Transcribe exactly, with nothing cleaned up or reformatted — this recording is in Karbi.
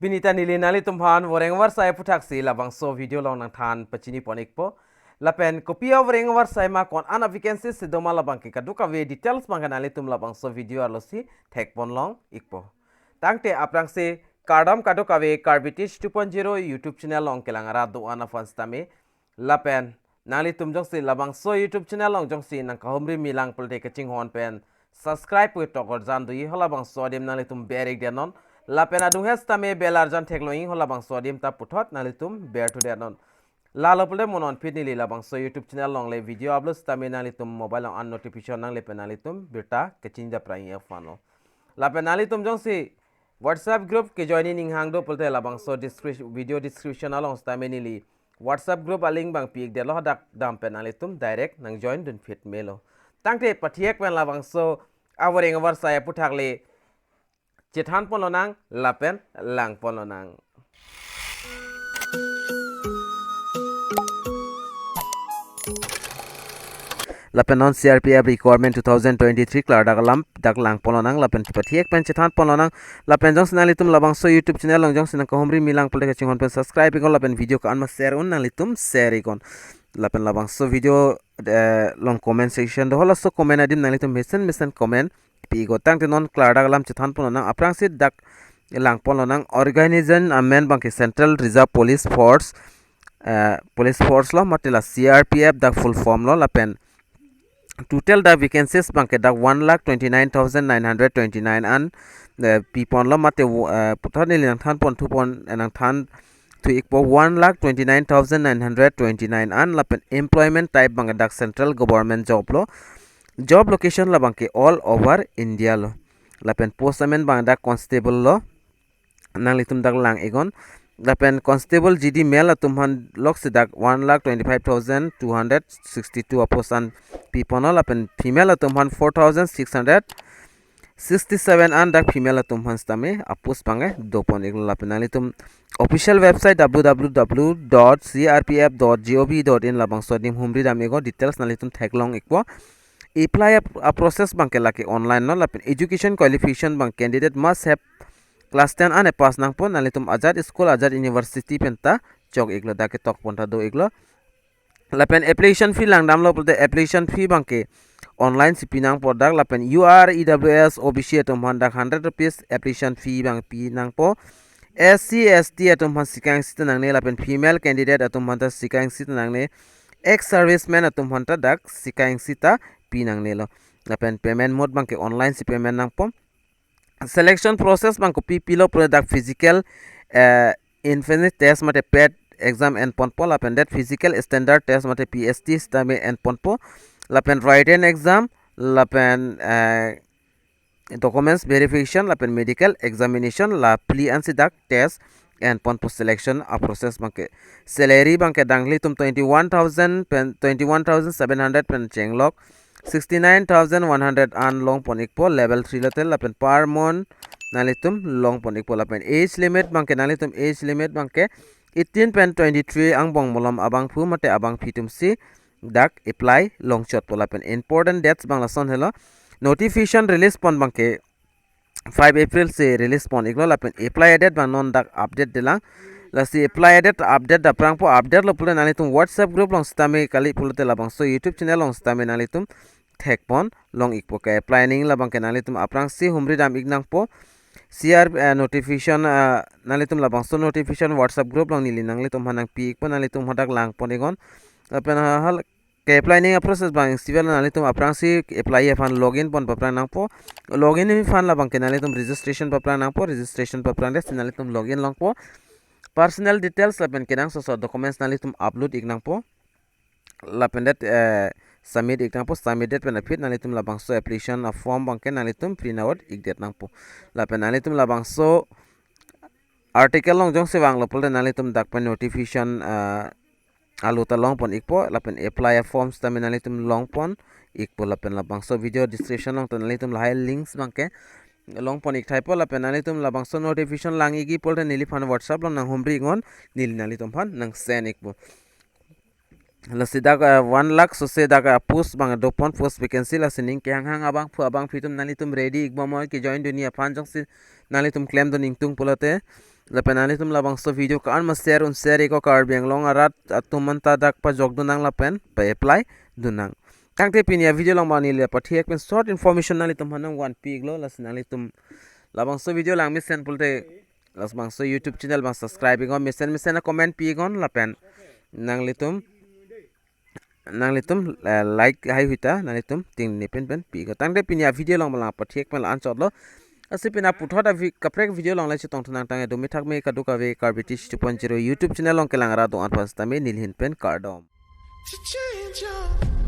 Pini ta neli nanglitum aphan voreng varsai aputhaksi labangso video along nangthan pachini pon ikpo. Lapen kopi avoreng varsai ma, ko-an a-vacancy si doma, labangke kadokave details abangke nanglitum labangso video arlosi thek pon long ikpo. Tangte aphrangsi kardom kadokave Karbi Teach two point zero YouTube channel along kelang arat do-an aphan sitame. Lapen nanglitum jongsi labangso YouTube channel along jongsi nangkahumri milang pulote kachinghon pen subscribe pu tok arjan do-i, halabangso adim nanglitum ber ikdet non. Lapen adung hesitame bell arjan theklong-i, halabangso adim ta puthot nanglitum berthudet non. Lalo pulote mo non aphi neli labangso YouTube channel along le video upload sitame nanglitum mobile along an notification nangle pen nanglitum birta kachingjapra-i aphanlo. Lapen nanglitum jongsi WhatsApp group kejoin-i ning hang do pulote labangso description, video description along sitame neli WhatsApp group a-link abang pi ikdetlo, hadak dam pen nanglitum direct nangjoin dunphit melo. Tangte pathek pen labangso avoreng varsai aputhak le chethan pon lonang lapen lang pon lonang. Lapen non C R P F requirement two thousand twenty-three klardak alam dak lang pon lonang, lapen pathek pen chethan pon lonang. Lapen jongsi nanglitum labangso YouTube channel along jongsi nangkahumri milang pulote kachinghon pen subscribe iknon, lapen video ko-an ma share un nanglitum share iknon. Lapen labangso video, eh, along comment section do, halaso comment adim nanglitum mesen mesen comment pi iknon. Tangte non klardak alam chethan pon lonang, aphrangsi dak lang pon lonang. Organization amen abangke Central Reserve Police Force, eh, Police Force lo, mate la C R P F dak full form lo. Lapen total dak vacancies abangke dak one lakh twenty-nine thousand nine hundred twenty-nine an, eh, pi ponlo, mate, eh, puthot neli nangthan pon thu pon, eh, nangthan thu ikpo, one lakh twenty-nine thousand nine hundred twenty-nine an. Lapen employment type abangke dak central government job lo. Job location labangke all over India lo. Lapen post amen abang dak constable lo. Nanglitum dak lang iknon. Lapen constable G D male atum aphan loksi dak one lakh twenty-five thousand two hundred sixty-two a-post an pi ponlo. Lapen female atum aphan four thousand six hundred sixty-seven an dak female atum aphan sitame a-post abangke do pon iklo. Lapen nanglitum official website W W W dot C R P F dot G O V dot in labangso adim humri dam iknon, details nanglitum theklong ikpo. Apply a, a-process abangke lake online lo. Lapen education qualification abang candidate must have class ten an a-pass nangpo. Nanglitum ajat school, ajat university penta chok iklo, dak ketok pon ta do iklo. Lapen application fee lang damlo pulote application fee abangke online si pi nangpo dak. Lapen U R, E W S, O B C atum aphan dak hundred rupees application fee abang pi nangpo. S C, S T atum aphan sika ing sita nangne, lapen female candidate atum aphan ta sika ing sita nangne. Ex serviceman atum aphan ta dak sika ing sita pi nangnelo. Lapen payment mode abangke online si payment nangpo. Selection process abang kopi pilo pulote dak physical, eh, fitness test mate PET exam en ponpo, lapen det physical standard test mate P S T sitame en ponpo, lapen written exam, lapen, eh, documents verification, lapen medical examination, la phli ansi dak test en ponpo selection a-process abangke. Salary abangke nanglitum twenty-one thousand pen, twenty-one thousand seven hundred pen chenglok sixty-nine thousand one hundred an long pon ikpo, level three lote. Lapen per month nanglitum long pon ikpo. Lapen age limit abangke nanglitum age limit abangke eighteen pen twenty-three angbong malom abangphu mate abangphi atumsi dak apply longchotpo. Lapen important dates abang lason helo. Notification release pon abangke five April si release pon iklo. Lapen apply a-date abang non dak update detlang. Lasi apply a-date update daprangpo, update lo pulote nanglitum WhatsApp group along sitame kali pulote labangso YouTube channel along sitame nanglitum thek pon long ikpo. Ke-apply nangji labangke nanglitum aphrangsi humri dam ik nangpo. C R, eh, notification, eh, nanglitum labangso notification WhatsApp group along neli nanglitum aphan nangpi ikpo, nanglitum hadak lang pon iknon. Lapen ha, hal ke-apply nangji a-process abang isi vel, nanglitum aphrangsi apply aphan login pon paphrang nangpo. Login aphan labangke nanglitum registration paphrang nangpo, registration paphrang det si nanglitum login longpo. Personal details lapen kenangsot asor documents nanglitum upload ik nangpo. Lapen det, eh, submit ik nangpo, submit det pen aphi nanglitum labangso application a-form abangke nanglitum print out ik det nangpo. Lapen nanglitum labangso article along jongsi vanglo pulote nanglitum dak pen notification, eh, alu ta long pon ikpo, lapen apply a-form sitame nanglitum long pon ikpo. Lapen labangso video description along ta nanglitum lahai links abangke long pon ik thaipo. Lapen nanglitum labangso notification lang ikji pulote neliphan WhatsApp along nanghumri iknon, neli nanglitum aphan nang send ikpo. Lasi dak, eh, one lakh sose dak, eh, post abang do pon, post vacancy. Lasi ning kehanghang abangphu abangphi atum nanglitum ready ikbom oi ke-join dunji aphan. Jongsi nanglitum klemdun ingtung pulote Lapen nanglitum labangso video ko-an ma share un share iknon, Karbi Anglong arat atum anta dak pajok dunnang lapen pa-apply dunnang. Tangte pini a-video along abang neli pathek pen short information nanglitum aphan nangvanpi iklo, lasi nanglitum labangso video langmesen pulote labangso YouTube channel abang subscribe iknon, mesen mesen a-comment pi iknon lapen nanglitum nanglitum, eh, like haihui ta nanglitum tingni pen pen pi iknon. Tangte pini a-video along abang pathek pen la-anchotlo. Lasi pini aputhot avi kaprek video along le chetongthu nangtangte, dumi thakme kadokave Karbi Teach two point zero YouTube channel along kelang arat do-an aphan sitame neli ahin pen kardom. To change your